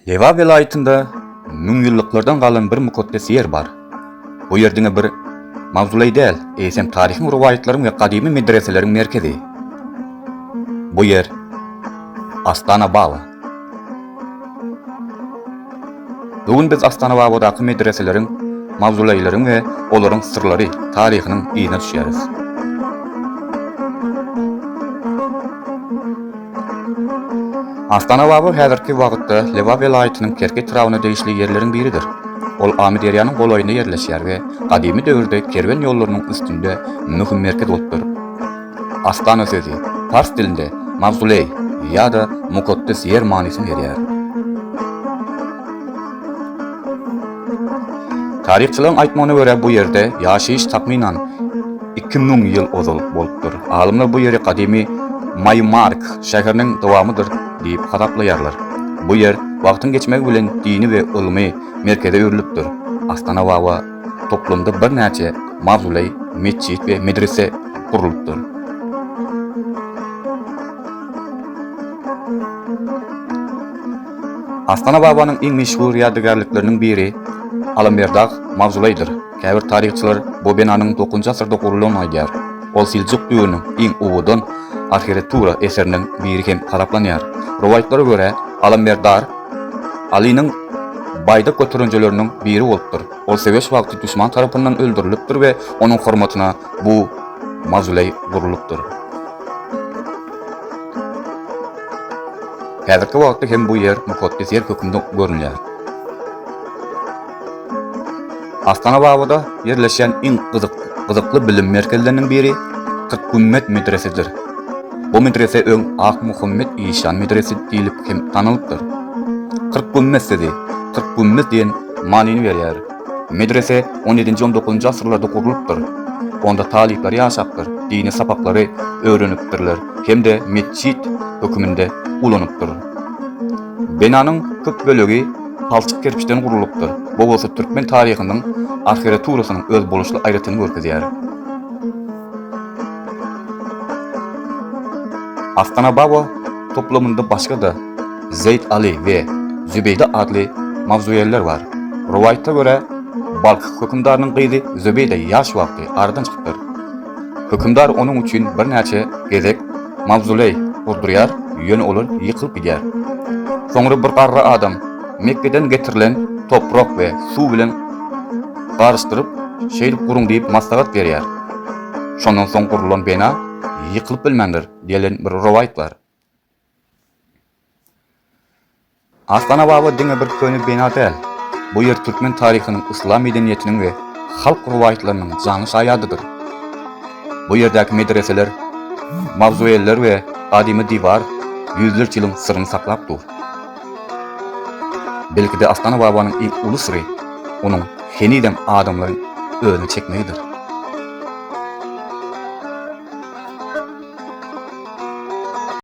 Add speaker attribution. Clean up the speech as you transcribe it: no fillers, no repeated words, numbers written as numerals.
Speaker 1: Lebap welaýatynda müňýyllyklardan galan bir mukaddes ýer bar. Bu ýer diňe bir mawzoleý däl, eýsem taryhyň, rowaýatlaryň we gadymy medreseleriň merkezi. Bu ýer Astana Baba. Bu gün biz Astana Babadaky medreseleriň, mawzoleýleriň we olaryň syrlary, taryhynyň yzyna düşýäris. Astanababa häzirki wagtda Lebap welaýatynyň Kerki etrabyna degişli ýerleriň biridir. Ol Amyderýanyň golaýynda ýerleşýär we gadymy döwürde kerwen ýollarynyň üstünde möhüm merkez bolupdyr. Astana sözi pars dilinde mawzoleý ýa-da mukaddes ýer manysyny berýär. Taryhçylaryň aýtmagyna görä, bu ýerde ýaşaýyş takmynan 2000 ýyl ozal bolupdyr. Alymlar bu ýeri gadymy Maýmark şäheriniň dowamydyr diýip hasaplaýarlar. Bu ýer wagtyň geçmegi bilen dini we ylmy merkeze öwrülipdir. Astanababa toplumda birnäçe mawzoleý, metjit we medrese gurlupdyr. Astana babanyň iň meşhur ýadygärlikleriniň biri Alamberdag mawzoleýidir. Käbir taryhçylar bu binanyň dokuzynjy asyrda gurlandygyny aýdýar. Ol Seljuk döwrüniň iň owadan arhitektura eseriniň biri hem hasaplanýar. Rowaýatlara görä, Alamberdar Alynyň baýdak göterenjeleriniň biri bolupdyr. Ol söweş wagty duşman tarapyndan öldürilipdir we onuň hormatyna bu mawzoleý gurlupdyr. Häzirki wagtda hem bu ýer mukaddes ýer hökmünde görünýär. Astanababada ýerleşýän iň gyzykly bilim merkezleriniň biri Kyrkgümmet medresesidir. Bu medrese öň Akmuhammet işan medresesi diýlip hem tanalypdyr. Kyrkgümmet sözi Kyrkgümmez diýen manyny berýär. Medrese on ýedinji-on dokuzynjy asyrlarda gurlupdyr. Onda talyplar ýaşapdyr, dini sapaklary öwrenipdirler hem-de metjit höküminde ulanypdyr. Binanyň köp bölegi palçyk kerpiçden gurlupdyr, bu bolsa türkmen taryhynyň arhireturasynyň özboluşly aýratyny görkezýär. Astanababa toplumynda başga-da Zeýd Aly we Zübeýda atly mawzoleýler bar. Rowaýata görä, Balh hökümdarynyň gyzy Zübeýda ýaş wagty aradan çykypdyr. Hökümdar onuň üçin birnäçe gezek mawzoleý gurdurýar, ýöne olar ýykylyp gidýär. Soňra bir garry adam Mekgeden getirilen toprak we suw bilen garyşdyryp, şeýdip guruň diýip maslahat berýär. Şondan soň gurlan bina ýykylyp bilmändir diýlen bir rowaýat bar. Astanababa diňe bir köne bina däl. Bu ýer türkmen taryhynyň, yslam medeniýetiniň we halk rowaýatlarynyň janly şaýadydyr. Bu ýerdäki medreseler, mawzoeller we gadymy diwar ýüzlerçe ýylyň syryny saklap dur. Belki-de Astanababanyň iň uly syry onuň henizem adamlary özüne çekmegidir.